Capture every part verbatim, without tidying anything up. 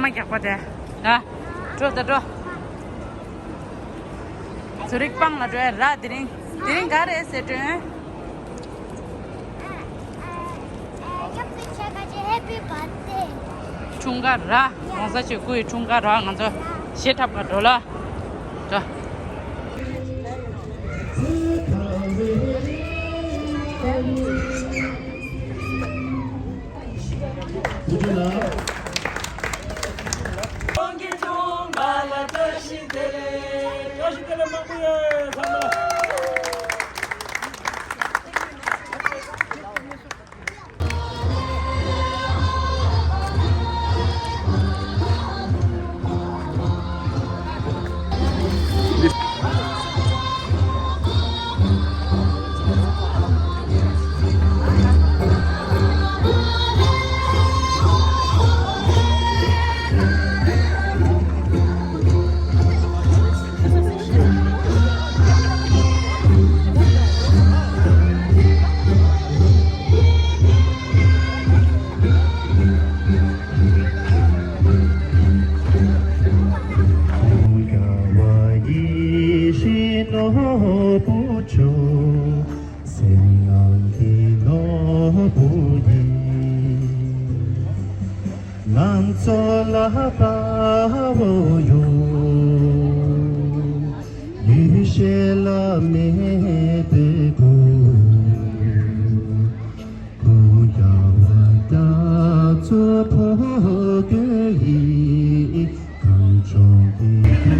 མ་རྒྱག་པ་དེ། ད། འགྲོ་ད་འགྲོ། ཚོ་རིག་སྤང་ལ་འགྲོ་ཡ་ར། དེ་རིང་། དེ་རིང་ག་རེ་ཟེར་དྲན། Happy birthday. འཁྲུངས་སྐར་ར། གོང་ས་མཆོག་སྐུ་ཡི་འཁྲུངས་སྐར་ར། ང་ཚོ་གཞས་འཁྲབ་ག་འགྲོ་ལ། འགྲོ། ཁོང་གི་ཆུང་མ་ལ་བཀྲ་ཤིས་བདེ་ལེགས། བཀྲ་ཤིས་བདེ་ལེགས་མང་པོ་ཡོད་ཚང་མ། ང་ཚོ་ལ་དཔའ་བོ་ཡོད། ཡུལ་ཤེས་ལ་མེད་པའི་སྐུ། སྐུ་རྒྱལ་བ་རྒྱ་མཚོ་ཕོ་རྒོད་ཡིན། གངས་ལྗོངས་ཀྱི་སྐུ།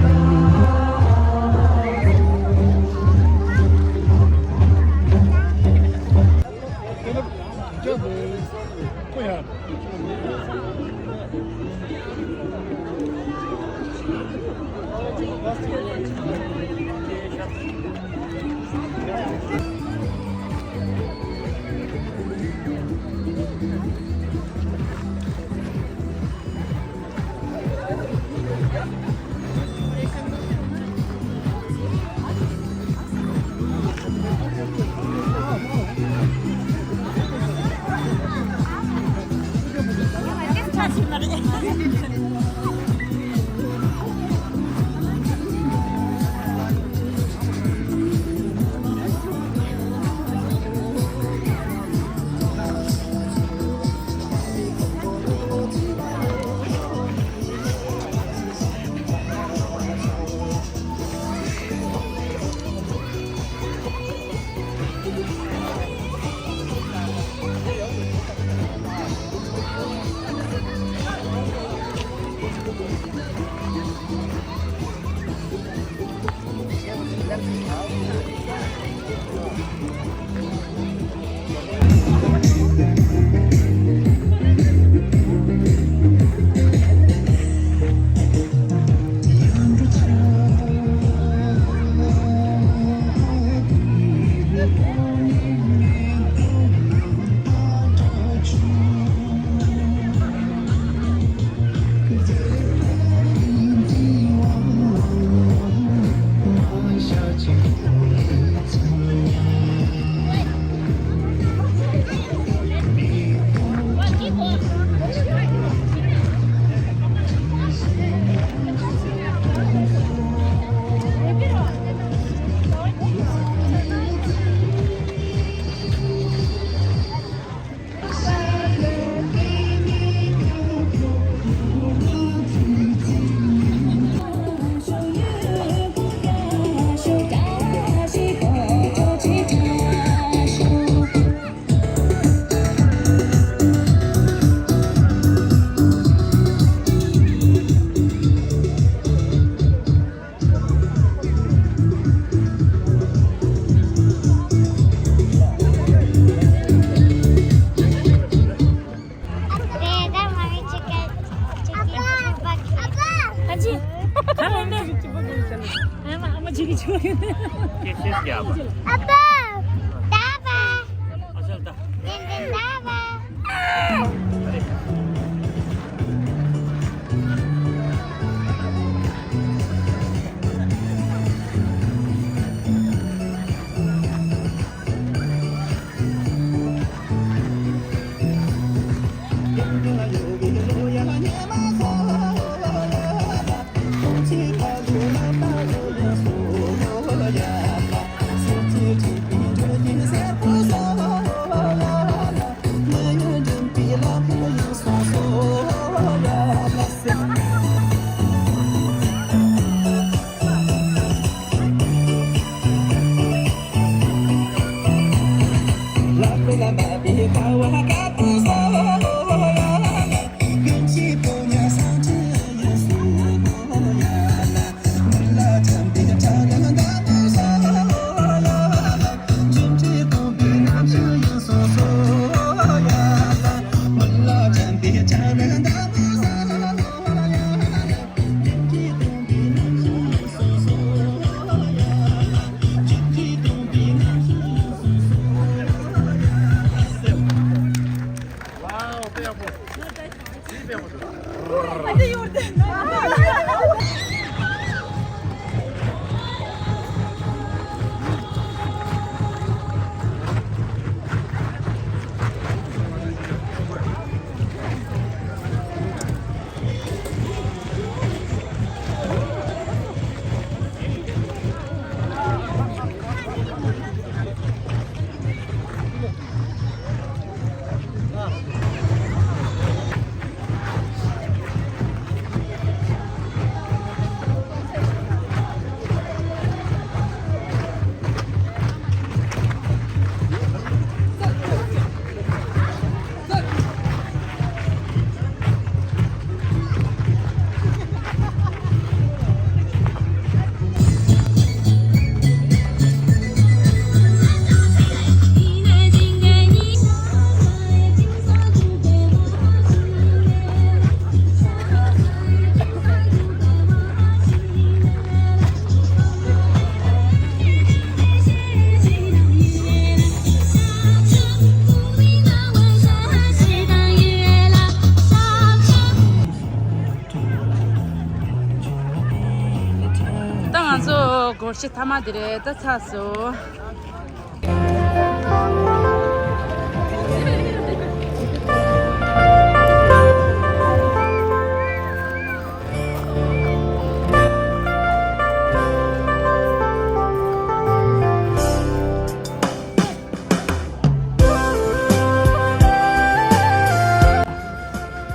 ད་ང་ཚོ་སྒོར་གཞས་མཐའ་མ་དེ་རེད། ད་ཚར་སོང་།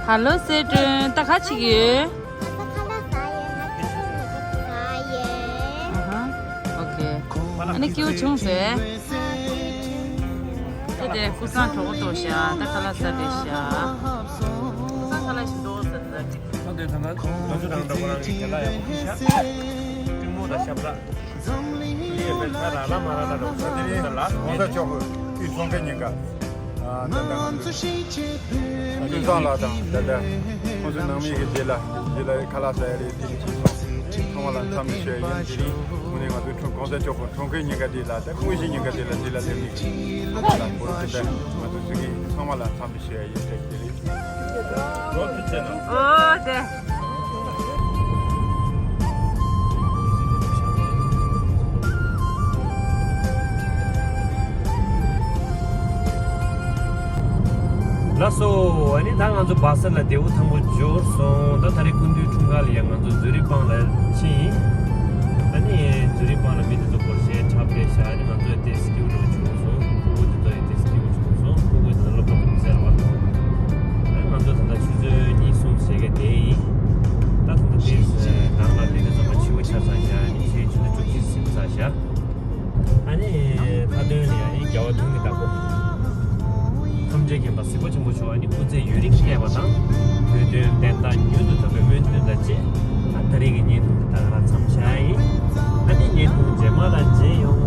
ཧ་ལོ་སེ་སྒྲོན། ད་ག་ཅིག་ཡོད། ད་ཁ་ལག་ཟ་ཡས། ང་ཚོ་ཟ་ཡས། ཨ་ཧ། ཨོ་ཁེ། ཨ་ནི་སྐྱིད་པོ་བྱུང་ཟེར། ད་དེ་ཀུ་སང་གྲོགས་པོ་འགྲོ་ཤག་ད་ཁ་ལག་ཟ་བསྡད་ཤག་ཀུ་སང་ཁ་ལག་ཞིག་འགྲོ་ཟེར་ད། ད་དེ་ད་ད་ང་ཚོ་རང་འདྲ་པོ་རང་གི་དེ་ལ་ཡག་པོ་ཤག་གཏིང་མོ་དང་ཞབས་ལ། ལ་ལ་མ་ར་ལ་རོ་ས་དེ་རིང་ལ་ལ་གོང་ས་མཆོག་གི་དུས་ཚོང་མཁན་ཉིན་ཀ་ད་ལྟ་ང་ཚོ་དུས་བཟང་ལ་དང་ད་ལྟ་ཁོང་ཚོའི་ནང་མི་གི་དེ་ལ་དེ་ལ་ཁ་ལག་ཟ་ཡ་རེད། དེ་རིང་ཚོང་ཚོང་བ་ལ་འཚམས་འདྲི་ཞུ་ཡ་ཡིན། དེ་རིང་དངོས་གནས་ང་ཚོའི་ཁྲོམ་གོང་ས་མཆོག་གི་ཁྲོམ་མཁན་ཉིན་ཀ་དེ་ལ་ད་དངོས་གཞི་ཉིན་ཀ་དེ་ལ་དེ་ལ་སླེབས་ནས་ཁོང་ཚོ་ལ་བོད་ཀྱི་ད་ང་ཚོ་ཚུགས་ཀྱི་ཚང་མ་ལ་འཚམས་འདྲི་ཞུ་ཡ་ཡིན། ཨོ་དེ། ལགས་སོ། ཨ་ནི་ད་ང་ཚོ་སྦག་ས་ལ་དེ་འུ་ཐང་པོ་འབྱོར་སོང་། ད་ད་རེས་སྐུ་མདུན་འཁྲུངས་སྐར་ལ་ཡང་ང་ཚོ་ཛུ་རིག་སྤང་ལ་ཕྱིན་ཡིན། ཨ་ནི་ཛུ་རིག་སྤང་ལ་མི་དེ་ཚོ་སྒོར་གཞས་འཁྲབ་བསྡད་ཤག་ཨ་ནི་ང་ཚོ་དེ་སྐྱིད་པོ་བྱུང་སོང་། ཕྲུ་གུ་དེ་ཚོ་ཡང་དེ་སྐྱིད་པོ་བྱུང་སོང་། ཕྲུ་གུ་དེ་ཚོ་སློབ་གྲྭ་ཁོམ་ཟེར་བ། ཨ་ང་ཚོ་ད་ལྟ་ཆུ་ཚོད་གཉིས་གསུམ་ཞེ་གི་དེ་ཡིན། ད་ད་ལྟ་དེ་ནང་ལ་སླེབས་དུས་ཙམ་པ་ཕྱི་པོ་ཆགས་ཚར་ཤག་ཨ་ནི་ཕྱིའི་ཆུ་ཚོད་བཅུ་གཅིག་ཟིན་ཚར་ཤག་ཨ་ནི་མཐའ་དོན་ལ་ཡང་ཨ་ནི་རྒྱལ་བ་དོན་གྱི་བདག་པོ། ཐམས་ཅད་མཁྱེན་པ་གཟིགས་པ་ཆེན་པོ་མཆོག་ཨ་ནི་སྐུ་ཚེ་ཡུན་རིང་གནས་པ་དང་། བོད་དོན་བདེན་མཐའ་མྱུར་དུ་ཐོབ་པའི་སྨོན་འདུན་དང་བཅས། ད་ད་རེས་ཀྱི་བརྙན་ཐུང་འདི་ད་ག་རང་མཚམས་བཞག་ཡིན། ཨ་ནི་བརྙན་ཐུང་རྗེས་མ་ལ་མཇལ་ཡོང་།